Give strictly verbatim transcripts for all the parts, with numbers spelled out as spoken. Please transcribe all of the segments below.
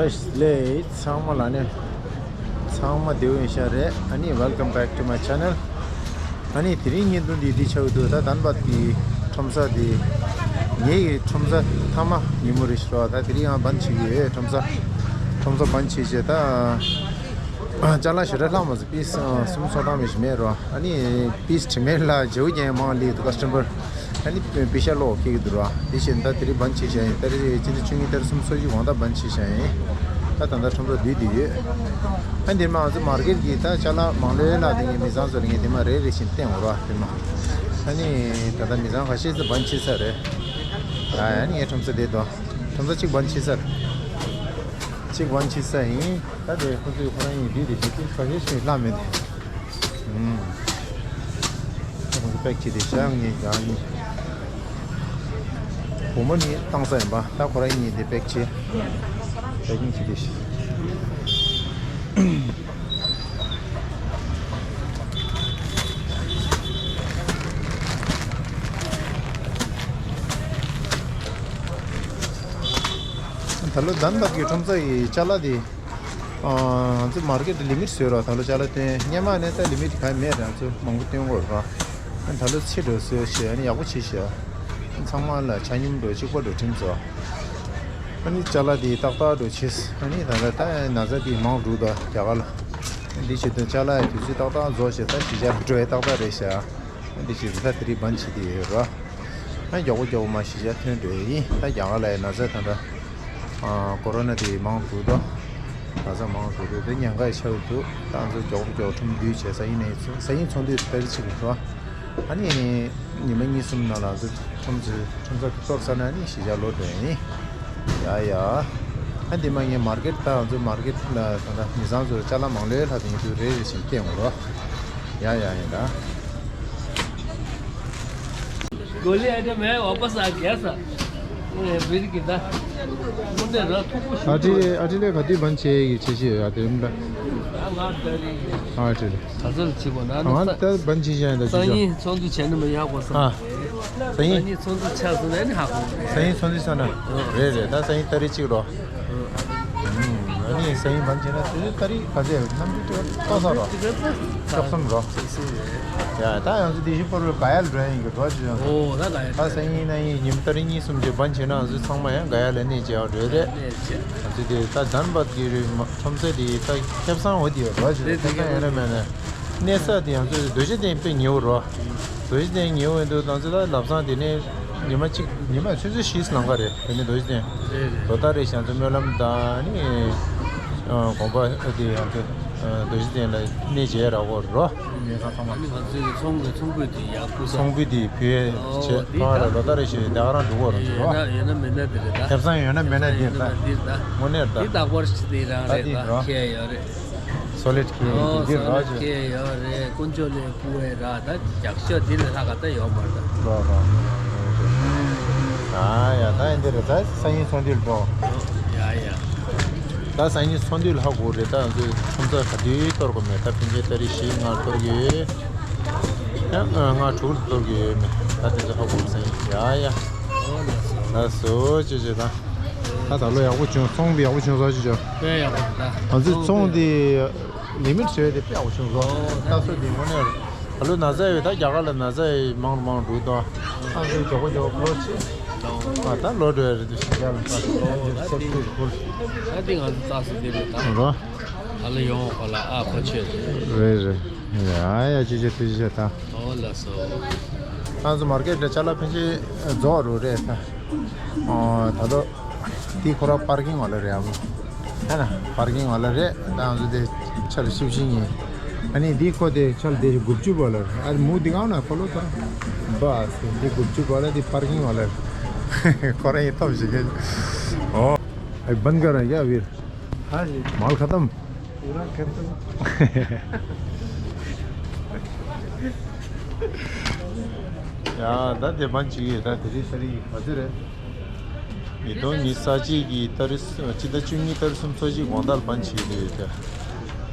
ལས་ཚང་མ་ལ་ནི་ཚང་མ་བདེ་པོ་ཡིན་ཤག་རེད། ཨ་ནི་welcome back to my channel། ཨ་ནི་དེ་རིང་བརྙན་ཐུང་འདི་འདི་ཆགས་འདུག་ད་དན་པ་གི་ཁྲོམ་ས་འདི་ངའི་གི་ཁྲོམ་ས་མཐའ་མ་ཉིན་མོ་རེད་ཤག་ད་དེ་རིང་ཡང་བན་བྱེད་ཀྱི་ཡོད། ཁྲོམ་ས་ཁྲོམ་ས་བན་བྱེད་བྱས། ད་ཅ་ལག་ཞེ་དྲག་ལྷག་མ་སོང་། པིས་གསུམ་སོ་གྲངས་མི་ཞིག་མེད་རོ། ཨ་ནི་པིས་དྲི་མེད་ལ་བྱེའུ་རྒྱན་མང་ལི་འདུག་ཀ་སི་ཊ་མར། ཨ་ནི་པི་ཤ་ལོག་ཁེག་འདུག་ར། དེ་བཞིན་ད་དེ་རིང་བན་བྱེད་བྱ་ཡིན། ད་རེས་སྤྱི་ཟླ་བཅུ་གཉིས་ཏ་རིག་གསུམ་སོ་བཞི་དགོང་དག་བན་བྱེད་བྱ་ཡིན། ད་ད་ལྟ་ཁྲོམ་ར་བསྡུས་བསྡུས་ཡོད། ཨ་འདིར་མ་ང་ཚོ་མར་ཀེཊ་གི་ད་ཅ་ལག་མང་ལོས་ལ་དེ་ངའི་མི་ཚང་ཚོ་ལ་ངས་དེ་མ་རེ་རེ་བཞིན་བསྟན་འོང་ར་དེ་མ། ཨ་ནི་ད་ལྟ་མི་ཚང་ཁ་ཤས་ཚོ་བན་བྱེད་ས་རེད། ཨ་ནི་ངའི་ཁྲོམ་ས་དེ་དོ། ཁྲོམ་ས་གཅིག་བན་བྱེད་ས་རེད། གཅིག་བན་བྱེད་ས་ཡིན། ད་དེ་ཁོ་ཚོས་ཁོ་རང་ཡིན་དུས་དེ་ཞིག་ཁ་ཤས་ཤིག་ལྷག་མེད་དེ། ཨུམ། ཁོང་ཚོ་པེག་བྱས་ཏེ་བཞག་ངེས་ཀྱང་ཡིན། བུ་མོ་ནི་བཏང་ས་ཡིན་པ། ད་ཁོ་རང་གཉིས་དེ་པེག་བྱས། པེག་གིང་བྱས་ཏེ་བཞག་ད་ལོ་དན་བ་གི་ཁྲོམ་ས་ཡི་ཅ་ལག་དེ། ང་ཚོ་མར་ཀེཊ་ལི་མིཊ་བཟོས་རོགས། ད་ལོ་ཅ་ལག་སྟོན་སྔོན་མ་ནས་ད་ལི་མིཊ་གང་མེད་རེད། ང་ཚོ་མང་པོ་སྟོན་དགོས་རེད། ཨ་ད་ལོ་ཚེ་འགྲོ་བཟོས་བྱས། ཨ་ནི་ཡག་པོ་བྱས་བྱས། ཚང་མ་ལ་ཆ་སྙོམས་འགྲོ་གཅིག་པ་འགྲོ་ཁྲིམས་བཟོ། ཨ་ནི་ཅ་ལག་དེ་ཏག་ཏག་འགྲོ་བྱས། ཨ་ནི་ད་ལྟ་ད་ན་ཚ་དེ་མང་འགྲོ་ད་རྒྱ་གར་ལ། འདི་བྱེད་དུས་ཅ་ལག་ཡི་དུས་ཚོད་ཏག་ཏག་བཟོ་བྱས། ད་གཞིས་ཆགས་འགྲོ་ཡ་ཏག་ཏག་རེད་ཤག་འདི་བྱེད་དུས་ད་དེ་རིང་བན་བྱེད་དེ་ཡོད་རོགས། ཨ་མགྱོགས་པོ་མགྱོགས་པོ་མ་གཞིས་ཆགས་ཐོན་འགྲོ་ཡ་ཡིན། ད་རྒྱ་གར་ལ་ཡ་ན་ཚ་ད་ལྟ་ཨ་ཀོ་རོ་ན་དེ་མང་འགྲོ་དོ། ན་ཚ་མང་འགྲོ་དོ། དེ་ཉེན་ཁ་ཡི་ཆགས་འདུག་ད་ང་ཚོ་མགྱོགས་པོ་མགྱོགས་ཁྲོམ་བསྡུས་བྱས། སང་ཉིན་ནས་སང་ཉིན་ཚོགས་འདུ་དཔེར་གཅིག་རེད་རོ། ཨ་ནི་ཉི་མ་གཉིས་གསུམ་ནང་ལ་ང་ཚོ་ཁྲོམ་ཚོ་ཁྲོམ་ཚོགས་གཏོར་ཚར་ན་ནི་གཞིས་ཆགས་ལོག་འགྲོ་ཡ་ཡིན། ཡ་ཡ། ཨ་འདི་མ་ངས་མར་ཀེཊ་ད་ང་ཚོ་མར་ཀེཊ་ལ་ད་ལྟ་མི་ཚང་ཚོར་ཅ་ལག་མང་ལོས་ལྷག་དེ་ཡིན་དུས་རེ་རེ་བཞིན་བསྟན་འོང་རོགས། ཡ་ཡ་ཡིན་ད། गोली आइटम है, वापस आ गया सर। ये बीर की दा। मुंडे रा थुकु ཨ་ཅེ། ཨ་ཅེ་ལས་ག་དུས་བན་བྱེད་ཀྱི་བྱེད་ཤེས་ཡོད་དེ་རིམ་ད། ང་ད་རེད། ཨ་ཅེ་ལས། ད་ཚོད་ཅི་གོ་ན་ཨ་ད་བན་བྱེད་ཤེས་ཡོད་ད་ཅི་སང་ཉིན་ཚོགས་འདུ་བྱས་ན་མི་ཡག་གོ་སམ། ཨ། སང་ཉིན། སང་ཉིན་ཚོགས་འདུ་ཆགས་སོང་ན་ནི་ཧ་གོ་རེད། སང་ཉིན་ཚོགས་འདུ་ཆགས་ན་རེད་རེད། ད་སང་ཉིན་ཏ་རིག་གཅིག་རོ། ཨ་ནི་སང་ཉིན་བན་བྱེད་ན་དེ་ཏ་རིག་ག་ཚད་གནམ་གྲུ་ཏོག་ས་རོ། ཅོག་གསུམ་རོ། ཡ་ད་ཡང་ཚོ་དེ་བཞིན་པར་ག་ཡལ་འགྲོ་ཡིན་གི་འགྲོ་ཅི་ཡང་། ཨོ་ད་ག་ཡལ། ད་སང་ཉིན་གནངས་ཉིན་ཉིན་ཏ་རིག་གཉིས་གསུམ་ཅིག་བན་བྱེད་ན་ང་ཚོ་ཚང་མ་ཡང་ག་ཡལ་ལ་གནས་བྱེད་ཡག་འགྲོ་རེད། གནས་བྱེད། ང་ཚོ་དེ་ད་དན་བ་གི་རི་ཁྲོམ་ས་དེ་ད་ཁེབས་སང་འོ་དེ་ཡོད་རོ་ཅི། རེད། ཁེབས་སང་ཡོད་ན་མེད་ན། གནས་ས་དེ་ཡང་ཚོ་རྡོ་རྗེ་གདན་དཔེ་ཉེ་བོ་རོ། རྡོ་རྗེ་གདན་ཉེ་བོ་ཡིན་དུས་ང་ཚོ་ད་ལམ་སང་དེ་ནས་ཉི་མ་གཅིག་ཉི་མ་ཆུ་ཚོད་བཞི་ལང་ཀ་རེད། དེ་ནས་རྡོ་རྗེ་གདན། རེད་རེད། ལོ་ལྟར་རེ་བཞིན་ང་ཚོ་སྨོན་ལམ་དང་ནི་དགོན་པ་དེ་ཡང་ཚོ་རྡོ་རྗེ་གདན་ལ་གནས་མཇལ་རག་གོ་རོ། ཨ་ནི་ང་ཚོའི་ཚོང་གི་ཚོང་པོ་དེ་ཡག་པོ་ཚོང་པོ་དེ་བུ་ཡ་ཨོ་བྱེད་དེ་ཕ་ད་ར་ལོ་ལྟར་རེ་བཞིན་དེ་ག་རང་འགྲོ་གོ་རོ་ཚོ་རོ། ཡོད་ན་ཡོད་ན་མེད་ན་དེ་རེད་ད། ཁེབས་སང་ཡོད་ན་མེད་ན་དེ་ད། དེ་ད། དངོས་གནས་ད། དེ་རྟག་པར་ཞིག་དེ་རང་རེད་ད། ཁྱེད་ཡོད་རེད། སོ་ལེད་ཁེ་ཨོ་འདི་སོ་ར་ལེད་ཅོ། ཁེ་ཡོད་རེད། དཀོན་མཆོག་ལས་བུ་བའི་ར་ད་རྒྱག་ཤོག་འདི་ལས་ལྷག་ག་ད་ཡོད་མ་རེད་ད། རོ་རོ། ཨ་ཡ་ད་ཡིན་འདི་རེད། ད་སང་ཉིན་ཚོགས་འདུ་ལ་འགྲོ། ཡ་ཡ། ད་སང་ཉིན་ཚོགས་འདུ་ལ་ཧ་གོ་རེད། ད་ང་ཚོའི་ཁྲོམ་ས་ག་དུས་གཏོར་དགོས་མེད། ད་ཕན་ཆད་ཏ་རིག་བཞི་ལྔ་གཏོར་གི་ཡོད། ཡང་ལྔ་དྲུག་ལ་གཏོར་གི་ཡོད་མེད། ད་དེ་ཚོ་ཧ་གོ་སང་ཉིན། ཡ་ཡ། ལགས་སོ་ཅོ་ཅོ་ད། ད་ད་ལོ་ཡག་པོ་བྱུང་། ཚོང་ཡག་པོ་བྱུང་ས་ཅོ་ཅོ། དཔེ་ཡག་པོ་ད། ང་ཚོའི་ཚོང་དེ། ལི་མིཊ་བཟོས་ཏེ་དཔེ་ཡག་པོ་བྱུང་སོང་། ཨོ་ད་ད་སོ་དེ་དངོས་གནས་ད་ལོ་ན་ཚ་ཡོད། ད་རྒྱ་གར་ལ་ན་ཚ་ཡོད་མང་རུ་མང་རུ་འགྲོ་དང་། ཨ་ཚོ་མགྱོགས་པོ་མགྱོགས་པོ་ལོ་ཆེ། ཨ་ད་ལོ་འགྲོ་ཡ་རེད་འདུག་ཤི་རྒྱ་ལ་ད་ལོ་ད་སེབ་དེ་ཏུ་ཁུར། ད་དེ་ང་ཚོ་ལྟ་སོ་དེ་རེད་ད། རོ། ད་ལོ་ཡོང་བ་ལ་ཨ་ཁོ་ཆོད་རེད། རེད་རེད། ཡ་ཡ་ཅི་ཅི་ཐུགས་རྗེ་ཆེ་ད། ཨོ་ལགས་སོ། ང་ཚོ་མར་ཀེཊ་ལ་ཅ་ལག་ཕན་ཆད་རྫོགས་རུ་རེད་ད། ཨོ་ད་ལོ། འདི་ཁོ་རང་པར་ཀིང་ཝ་ལ་རེད་ཨ་མ། ཧ་ན་པར་ཀིང་ཝ་ལ་རེད། ད་ང་ཚོ་དེ་ཆ་ལ་ཤིབ་ཤིང་ཡིན། ཨ་ནི་འདི་ཁོ་དེ་ཆ་ལ་དེ་གུབ་ཅུབ་ཝ་ལ་རེད། ཨ་མུ་འདི་གང་ན་ཁོ་ལོ་ད། བ་སེ་འདི་གུབ་ཅུབ་ཝ་ལ་འདི་པར་ཀིང་ཝ་ལ་རེད། ཁོ་རང་ཡིན་ཐོབ་ཞིག་གི། ཨོ། ཨ་བན་ག་ར་ཡ་བིར། ཧ་ཞིག་མལ་ཁ་ཏམ། ཡ་ད་དེ་བན་ཅིག་ཡོད། ད་དེ་རིང་ཏ་རིག་ག་ཚོད་རེད། ཉིས་སྟོང་ཉི་ཤུ་རྩ་གཅིག་གི་ཏ་རིག་སྤྱི་ཟླ་བཅུ་གཉིས་ཏ་རིག་སུམ་ཅུ་སོ་གཅིག་དགོང་དག་ལ་བན་ཅིག་ཡོད་དེ།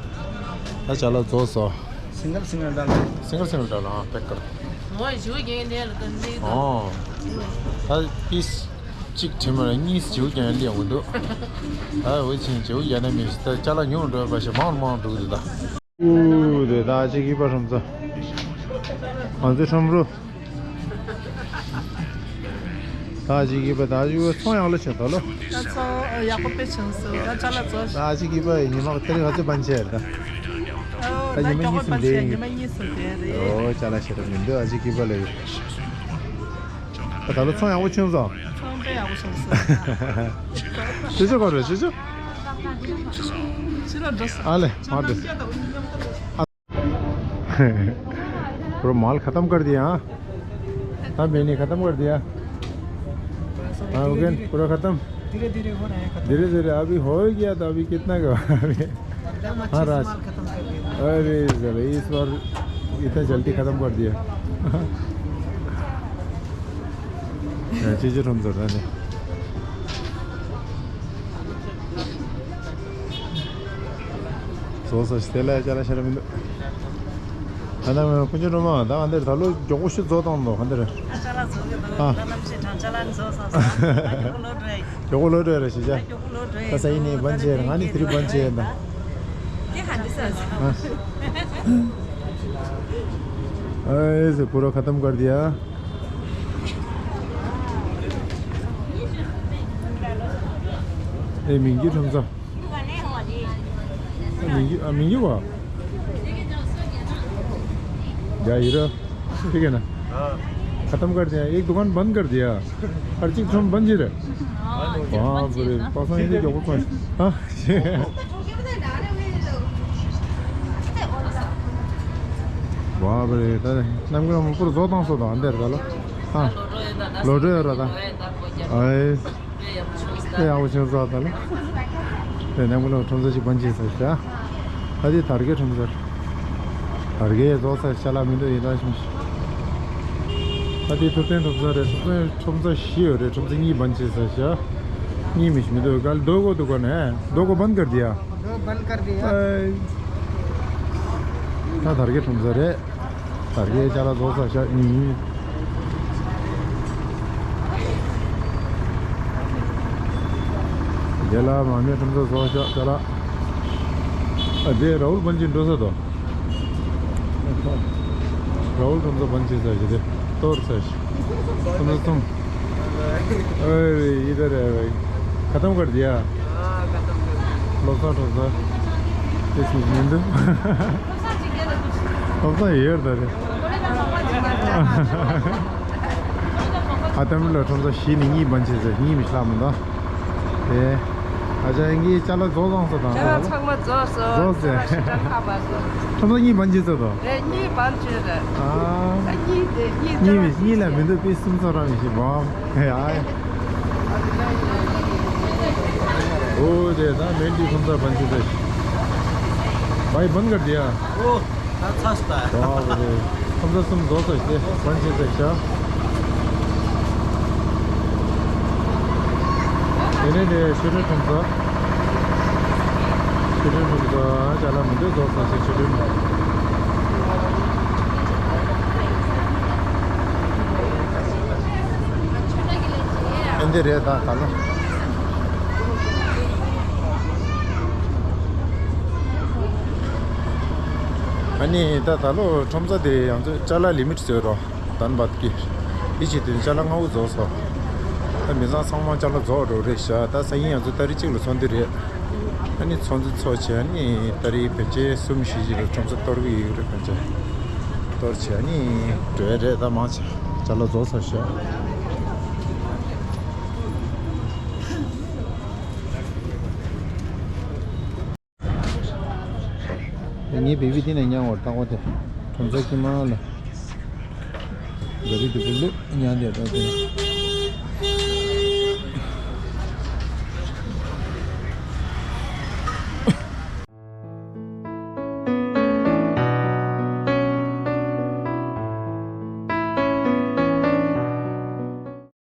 ད་ཅ་ལག་རྫོགས་སོང་། སིང་གལ་སིང་གལ་འདྲ་ལ། སིང་གལ་སིང་གལ་འདྲ་ལ་ཨ་པེག་ཀར། ཨོ། ད་པིས། གཅིག་དྲི་མ་གཉིས་བྱེའུ་རྒྱག་ཡ་སླེབས་ཡོང་གི་འདུག་ད་འོ་ཆེན་བྱེའུ་རྒྱག་ན་མི་ཤེས། ད་ཅ་ལག་ཉུང་རུ་འགྲོ་བ་ཞིག་མང་རུ་མང་རུ་འགྲོ་གི་འདུག་ད། ཨུ་དེ་ད་ཅིག་གི་པ་ཧྲོམ་ཚ། ང་ཚོའི་ཁྲོམ་རུ། ད་ཅིག་གི་པ་ད་ཅིག་པ་ཚོང་ཡག་ལོ་བྱེད་ད་ལོ། ད་ཚོང་ཡག་པོ་དཔེ་བྱུང་སོང་། ད་ཅ་ལག་ཚོ། ད་ཅིག་གི་པ་ཉི་མ་དེ་རིང་ང་ཚོའི་བན་ཆེ་རེད་ད། ད་ཉི་མ་གཉིས་གསུམ་བསྡད་ཡིན། ཉི་མ་གཉིས་གསུམ་བསྡད་རེད། ཨོ་ཅ་ལག་ཞེ་དྲག་མི་འདུག་ཨ་ཅིག་གི་པ་ལ་ཡོད། ད་ལོ་ཚོང་ཡག་པོ་བྱུང་སོང་། ཚོང་དཔེ་ཡག་པོ་བྱུང་སོང་། ཤེས་ཆོག་ག་རེད་ཤེས་ཆོག་ཕྱི་ལ་འགྲོ་སོང་། ཨ་ལེ་མ་འགྲོ། पूरा माल खत्म कर दिया। हाँ, हाँ बहनी, खत्म कर दिया। हाँ, उगन, पूरा खत्म। धीरे धीरे हो रहा है खत्म। धीरे धीरे, अभी हो ही गया तो अभी कितना का अभी। एकदम अच्छे हाँ, से राज। माल खत्म कर दिया। अरे जरा इस बार इतना जल्दी खत्म कर दिया। हाँ, चीजें हम जरा ने। བཟོ་ས་ཞིག་དེ་ལ་ཅ་ལག་ཤ་ར་མི་འདུག་ད་ནང་ཁོ་ཚོ་སྒྲོལ་མ་ད་ག་འདིར་ད་ལོ་མགྱོགས་པོ་ཞིག་བཟོ་བཏང་འདུག་ག་འདིར། ཨ་ཅ་ལག་བཟོ་གི་འདུག་ཨ། ད་ནམ་ཞིག་གྲང་ཅ་ལག་བཟོ་ས་སོང་། ཨ་མགྱོགས་པོ་ལོ་འགྲོ་ཡ། མགྱོགས་པོ་ལོ་འགྲོ་ཡ་རེད་ཤི་ཅ། ད་ས་ཡིན་ནི་བན་ཆེ་ར་ང་ནི་དེ་རིང་བན་ཆེ་ཡིན་ད། དེ་ག་འདི་ས་སོང་། ཨ། ཨེ་ཟེར་पूरा खत्म कर दिया। ए महंगी ठुमसा। महंगी, आ, महंगी हुआ? क्या हीरो? ठीक है ना? हाँ। खत्म कर दिया, एक दुकान बंद कर दिया। हर चीज हम बंद ही रहे। हाँ, बाप रे, पसंद ही क्या बोलते हैं? हाँ। बाप रे, ད་རྣམ་ཀུན་མང་པོ་བཟོ་བཏང་སོང་ད་འདིར་ད་ལོ། ཨ། ལོ་འགྲོ་ཡོད་ད། ཨེ། དེ་ཡག་པོ་བྱུང་སོང་ད་ལོ། དེ་ནས་མགོ་ལོག་ཁྲོམ་ས་ཞིག་བན་ཅིག་ཟེར་ཤག་ཨ་དེ་དར་རྒྱས་ཁྲོམ་ས། དར་རྒྱས་རྫོགས་ས་ཤ་ལ་མི་འདུག་ཡིན་ད་ཞིམ་ཞིམ། ཨ་དེ་ཐུབ་བསྟན་ཁྲོམ་ས་རེད། ཐུབ་བསྟན་ཁྲོམ་ས་བཞི་ཡོད་རེད། ཁྲོམ་ས་གཉིས་བན་ཅིག་ཟེར་ཤག་གཉིས་མི་ཞིག་མི་འདུག་གལ་दो को दुकान है, दो को बंद कर दिया। दो बंद कर दिया। ད་དར་རྒྱས་ཁྲོམ་ས་རེད། དར་རྒྱས་ཅ་ལག་རྫོགས་ས་ཤག་ཡིན། རྒྱ་ལ་མ་མེད་ཁྲོམ་ས་རྫོགས་ཤག་ཅ་ལག་ཨ་དེ་ར་ཧུལ་བན་ཅིག་འགྲོ་ས་དོ། ར་ཧུལ་ཁྲོམ་ས་བན་ཅིག་ཟེར་ཞིག་དེ་གཏོར་ས་ཞིག་ཁྲོམ་ས་གསུམ། ཨེ་ཡི་དར་ཨེ་ཁ་ཏམ་ཀར་དི་ཡ། ལོ་སར་ཁྲོམ་ས། དེ་སུ་མི་འདུག་ཁྲོམ་ས་ཡོད་ད་རེད། ཨ་ཏམ་ལ་ཁྲོམ་ས་བཞི་ནས་གཉིས་བན་ཅིག་ཟེར་གཉིས་མི་ཤ་མི་འདུག་དེ། ཨ་ཅག་ཡིན་གྱི་ཅ་ལག་རྫོགས་བཏང་སོང་ད། ཅ་ལག་ཚང་མ་རྫོགས་སོང་། རྫོགས་ཟེར། ཅ་ལག་ཞེ་དྲག་ཁག་པ་སོང་། ཁྲོམ་ས་གཉིས་བན་ཅིག་ཟེར་དོ། རེད་གཉིས་བན་ཅིག་རེད། ཨ། ད་གཉིས་དེ་གཉིས་གཉིས་མི་གཉིས་ལ་མི་འདུག་པའི་སུམ་ཚོགས་རང་མི་ཤེས་བམ། ཡ། ཨོ་དེ་ད་མེན་ཏི་ཁྲོམ་ས་བན་ཅིག་ཟེར། བའི་བན་གར་དི་ཡ། ཨོ། ད་ཚ་སྟ། ཁྲོམ་ས་གསུམ་རྫོགས་ཚར་ཤག་བན་ཅིག་ཟེར་ཤག་དེ་ནས་དེ་ཆོས་སྒྲོན་ཁྲོམ་ས། ཆོས་སྒྲོན་ཁྲོམ་ས་ཅ་ལག་མི་འདུག་རྫོགས་ཚར་ཤག་ཆོས་སྒྲོན། ཨེ་འདི་རེད་ད་ད་ལོ། ཨ་ནི་ད་ད་ལོ་ཁྲོམ་ས་དེ་ཡང་ཚོ་ཅ་ལག་ལི་མིཊ་བཟོས་རོགས་དན་བད་ཀི། འདི་བྱེད་དུས་ཅ་ལག་སྔ་བོ་རྫོགས་སོང་། ད་མི་ཚང་ཚང་མ་ཅ་ལག་རྫོགས་འགྲོ་རེད་ཤག་ད་སང་ཉིན་ཡང་ཚོ་ཏ་རིག་གཅིག་ལ་ཚོགས་འདུ་རེད། ཨ་ནི་ཚོགས་འདུ་ཚོགས་བྱས་ཨ་ནི་ཏ་རིག་ཕལ་ཆེར་གསུམ་བཞི་ཅིག་ལ་ཁྲོམ་ས་གཏོར་གི་ཡོད་རེད། ཕལ་ཆེར་གཏོར་བྱས་ཨ་ནི་འགྲོ་ཡ་རེད། ད་མང་ཆེ་ཅ་ལག་རྫོགས་ཚར་ཤག་ངའི་བེ་བི་དེ་ནས་མྱངས་བར་བཏང་བ་དེ། གྲོང་ཚོ་དཀྱིལ་མ་ལ། ག་རི་དེ་བུ་ལུ་མྱངས་དེ་འགྲོ་དེ།